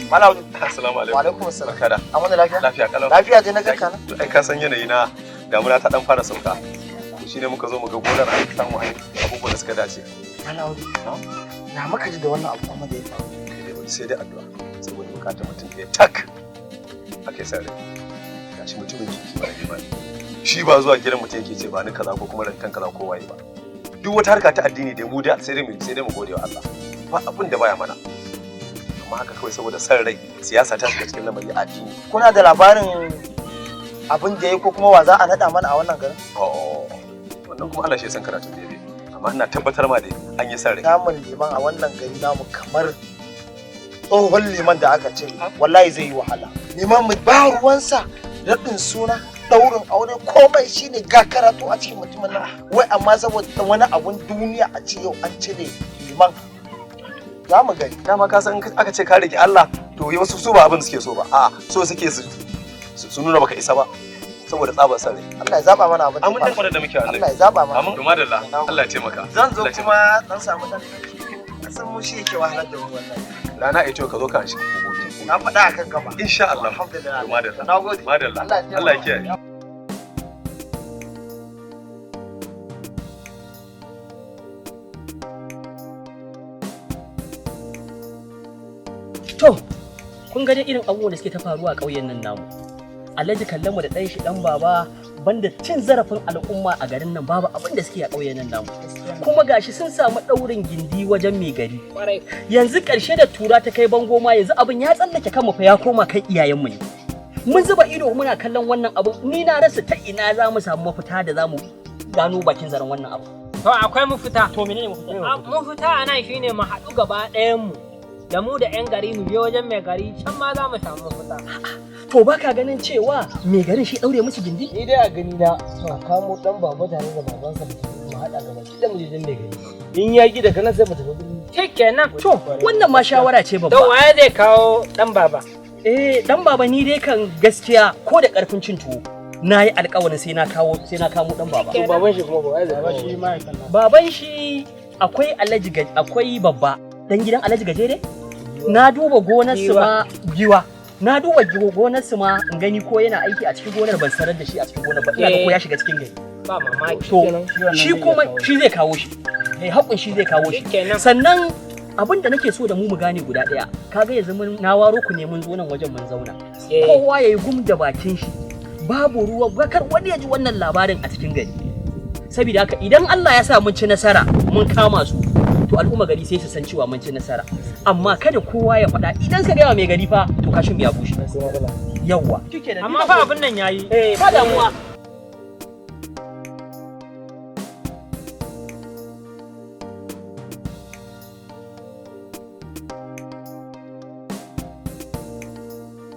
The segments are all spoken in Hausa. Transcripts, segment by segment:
Malam. Assalamu alaikum. Wa alaikum assalam. Barka da. An wani lafiya? Lafiya kalau. Lafiya dai na ganka nan. To ai ka san yanayi na damuna ta dan fara sauka. To shine muka zo muga gonar an samu an abubuwan da suka dace. Malam. Na maka ji da wannan abu kuma da ya faru. Kai dai bari sai dai addu'a saboda bukatar mutum ɗaya tak. Ake sa rai. Gashi mutumin kirki ba imani. Shi ba zuwa gidan mutum yake ce ba ni kaza ko kuma rantan kaza ko waye ba. Duk wata harka ta addini dai mu dai sai dai mu gode wa Allah. Ba abin da baya mana. Amma haka kawai saboda san rai siyasa ta shiga cikin lamari addini. Kuna da labarin abin da ya ko kuma wa za a naɗa mana a wannan garin? Oh, wannan kuma Allah shi ya san karatun da ya amma ina tabbatar ma da an yi san rai. Samun liman a wannan gari namu kamar tsohon liman da aka cire wallahi zai yi wahala. Liman mu ba ruwansa raɗin suna ɗaurin aure komai shine ga karatu a cikin mutumin nan wai amma saboda wani abun duniya a ce yau an cire liman. Za mu gani. Dama ka san aka ce ka riƙe Allah to wasu su ba abin suke so ba. A'a so suke su nuna baka isa ba saboda tsabar san rai. Allah ya zaba mana abin da Amin dan kwarar da muke Allah ya zaba mana. Amin. To madalla Allah ya taimaka. Zan zo kuma dan samu dan san mu shi yake wahalar da mu wallahi. Rana ita ka zo ka shi. Na faɗa akan gaba. Insha Allah. Alhamdulillah. To madalla. Nagode. Madalla. Allah ya kiyaye. To, kun ga dai irin abubuwan da suke ta faruwa a ƙauyen nan namu. Alhaji Kallamu da ɗan shi ɗan baba banda cin zarafin al'umma a garin nan babu abin da suke a ƙauyen nan namu. Kuma gashi sun samu ɗaurin gindi wajen mai gari. Yanzu ƙarshe da tura ta kai bango ma yanzu abin ya tsallake kanmu fa ya koma kan iyayenmu ne. Mun zuba ido muna kallon wannan abu ni na rasa ta ina za mu samu mafita da za mu gano bakin zaren wannan abu. To akwai mafita. To menene mafita? Mafita a nan shine mu haɗu gaba ɗayan mu. Da mu da 'yan gari mu je wajen mai gari can ma za mu samu mafita. To baka ganin cewa mai garin shi daure musu gindi? Ni dai a gani na a kamo dan baba tare da babansa mu haɗa gaba ki da mu je mai gari. In ya ki daga nan sai mu tafi birni. Shikenan. To wannan ma shawara ce babba. To waye zai kawo dan baba? Eh dan baba ni dai kan gaskiya ko da karfin cin tuwo. Na yi alƙawarin sai na kawo sai na kamo dan baba. To baban shi kuma ba waye zai kawo? Shi ma Baban shi akwai Alhaji akwai babba dan gidan Alhaji Gajere? Na duba gonar su ma giwa. Na duba gonar su ma in gani ko yana aiki a cikin gonar ban sanar da shi a cikin gonar ba ina ga ko ya shiga cikin gari. Ba mamaki. To shi kuma shi zai kawo shi. Eh hakun shi zai kawo shi. Sannan abin da nake so da mu mu gane guda daya kaga yanzu mun na waro ku ne mun zo nan wajen mun zauna. Kowa yayi gum da bakin shi. Babu ruwa bakar wani ya ji wannan labarin a cikin gari. Saboda haka idan Allah ya sa mun ci nasara mun kama su to al'umma gari sai su san cewa mun ci nasara amma kada kowa ya faɗa idan ka gaya mai gari fa to kashin ya bushe yawwa amma fa abin nan yayi eh ba damuwa.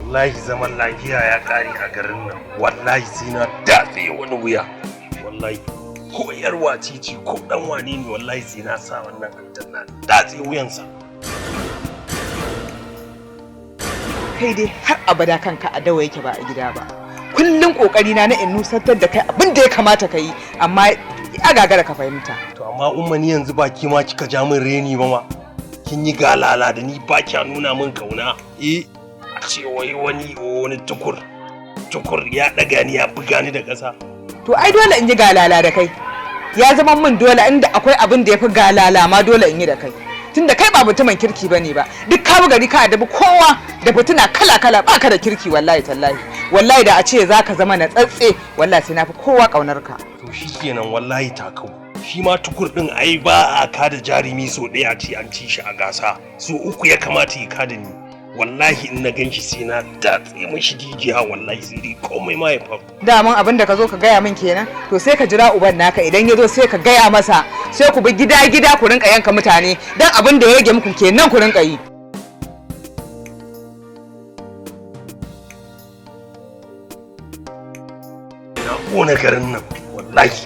Wallahi zaman lafiya ya kare a garin nan wallahi sai na datse wani wuya wallahi ko yar wacici ko dan wane ne wallahi sai na sa wannan kantan na datse wuyansa. Kai dai har abada kanka a dawa yake ba a gida ba. Kullun kokari na na in nusantar da kai abin da ya kamata ka yi amma ya gagara ka fahimta. To amma umma ni yanzu ba ki ma kika ja min reni ba ma. Kin yi galala da ni ba kya nuna min kauna. Eh a ce wai wani wani tukur tukur ya daga ni ya buga ni da ƙasa. To ai dole in yi galala da kai. Ya zama min dole inda akwai abin da ya fi galala ma dole in yi da kai. Tunda kai ba mutumin kirki bane ba. Duk ka bi gari ka adabi kowa da fitina kala kala baka da kirki wallahi tallahi. Wallahi da a ce zaka zama na tsatse wallahi sai na fi kowa kaunar ka. To shikenan wallahi takau. Shi ma tukur din ai ba a kada jarumi so ɗaya ce an ci shi a gasa. So uku ya kamata ya kada ni. Wallahi in na ganshi sai na datse mishi jijiya wallahi sai dai komai ma ya faru. Daman abin da ka zo ka gaya min kenan to sai ka jira uban naka idan ya zo sai ka gaya masa sai ku bi gida gida ku rinka yanka mutane dan abin da ya rage muku kenan ku rinka yi. Na kona garin nan wallahi.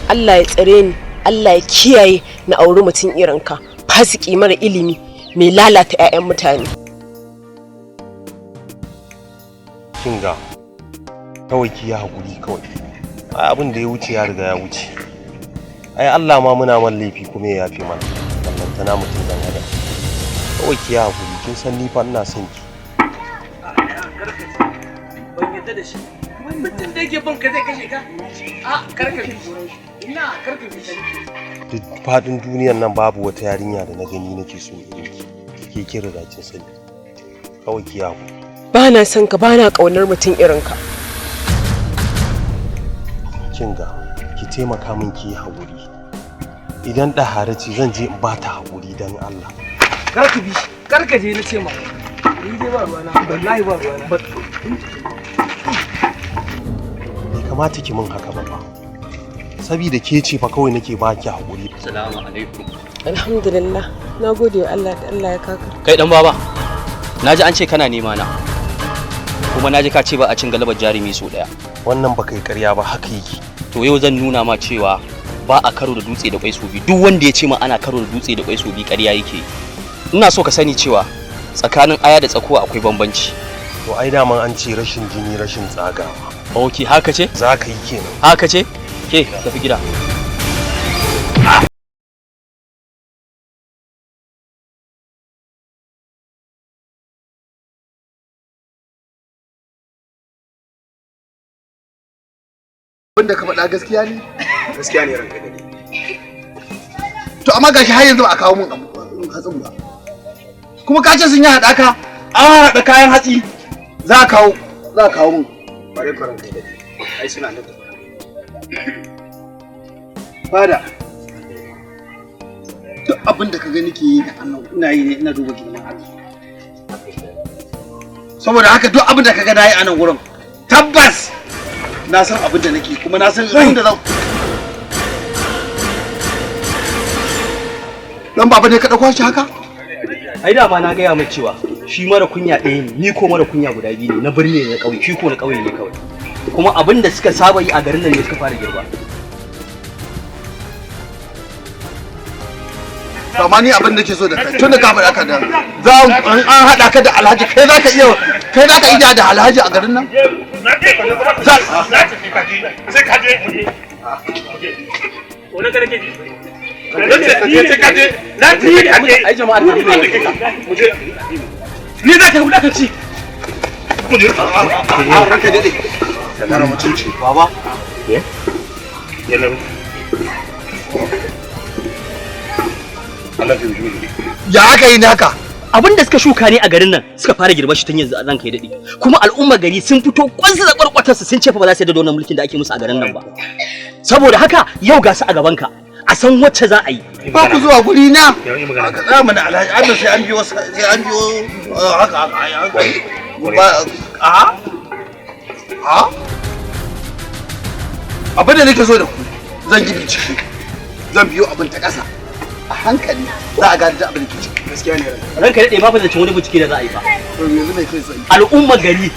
Allah ya tsare ni. Allah ya kiyaye na auri mutum irinka fasiki mara ilimi mai lalata 'ya'yan mutane. Kinga kawai ki ya hakuri kawai. Ai abin da ya wuce ya riga ya wuce. Ai Allah ma muna man laifi kuma ya yafe mana. Ballantana mutum dan adam. Kawai ki yi hakuri, kin san ni fa ina son ki. Ban yadda da shi. Mutum da yake bin ka zai kashe ka. A karka bi. Ina karka bi. Duk faɗin duniyar nan babu wata yarinya da na gani nake so irin ki. Ke kin riga kin sani. Kawai ki yi hakuri. Ba na son ka, ba na ƙaunar mutum irin ka. Kin ga, ki taimaka min ki yi haƙuri. Idan ɗahara ce zan je in ba ta haƙuri don Allah. Karka bi shi. Karka je na ce ma. Ni dai ba ruwana. Wallahi ba ruwana. Bai kamata ki min haka ba fa. Sabida ke ce fa kawai nake ba ki haƙuri. Assalamu alaikum. Alhamdulillah. Na gode wa Allah da Allah ya kaka. Kai dan baba, naji an ce kana nema na. Kuma naji ka ce ba a cin galabar jarumi sau daya. Wannan ba kai ƙarya ba, haka yake. To yau zan nuna ma cewa ba a karo da dutse da kwai sau biyu. Duk wanda ya ce ma ana karo da dutse da kwai sau biyu ƙarya yake. Ina so ka sani cewa tsakanin aya da tsakuwa akwai bambanci. To ai daman an ce rashin jini rashin tsagawa. Ok, haka ce? Za ka yi kenan. Haka ce? Ke, tafi gida. Abin da ka faɗa gaskiya ne? Gaskiya ne ranka dade. To amma gashi har yanzu ba a kawo min hatsin ba. Kuma ka ce sun yi haɗaka, an haɗa kayan hatsi za a kawo, za a kawo min. Bare ku ranka dade. Ai suna nan. Fada. Duk abin da ka gani ke yi da annan ina yi ne ina duba girman Allah. Saboda haka duk abin da ka ga na yi a nan wurin tabbas na san abin da nake kuma na san inda zan. Dan baba ne ka dauko shi haka? Ai dama na gaya mai cewa shi mara kunya ɗaya ne, ni ko mara kunya guda biyu ne, na birni ne na ƙauye, shi ko na ƙauye ne kawai. Kuma abin da suka saba yi a garin nan ne suka fara girba. To amma ni abin da ke so da kai tun da ka faɗa ka da za an haɗa ka da Alhaji, kai za ka iya kai za ka iya da Alhaji a garin nan? Sai ka je. Wani ka nake ji? Ai jama'ar gari ne. Ni za ka wulakanci. Ranka daɗe. Mara mutunci. Baba. Allah ya yi. Ya aka yi naka? Abin da suka shuka ne a garin nan suka fara girba shi tun yanzu a ranka ya daɗe. Kuma al'umma gari sun fito kwansu da kwarkwatarsu sun ce fa ba za su yarda da wannan mulkin da ake musu a garin nan ba. Saboda haka yau ga su a gabanka. A san wacce za a yi. Ba ku zuwa guri na. Aka tsaya mana Alhaji, ai sai an biyo sai an biyo haka haka ai haka. Ba a a abin da nake so da ku zan yi bincike. Zan biyo abin ta ƙasa. A hankali za a gane da abin da ke ciki. Gaskiya ne ranka. Ranka daɗe ba fa zancen wani bincike da za a yi ba. To yanzu mai kai tsaye. Al'umma gari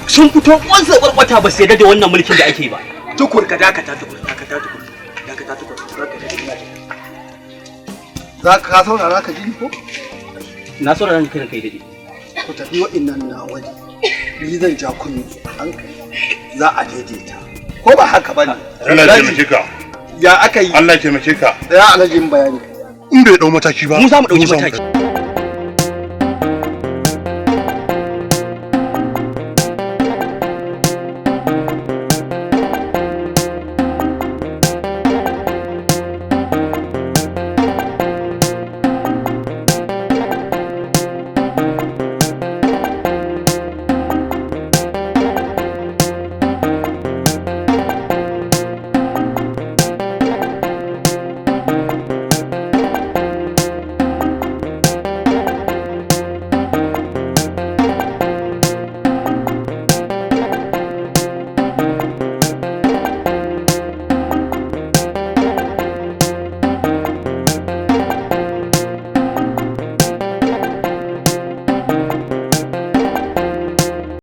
sun fito kwansu da kwarkwata ba su yarda da wannan mulkin da ake yi ba. Tukur ka dakata tukur, dakata tukur. Dakata tukur. Ranka dade ina jin. Za ka saurara ka ji ni ko? Na saurara ranka kai daɗe. Ku tafi waɗannan nawa ne. Ni zan ja kunni a hankali. Za a daidaita. Ko ba haka ba ne? Allah ya taimake ka. Ya aka yi? Allah ya taimake ka. Ya Alhaji yin bayani. In bai dau mataki ba, Mu za mu ɗauki mataki.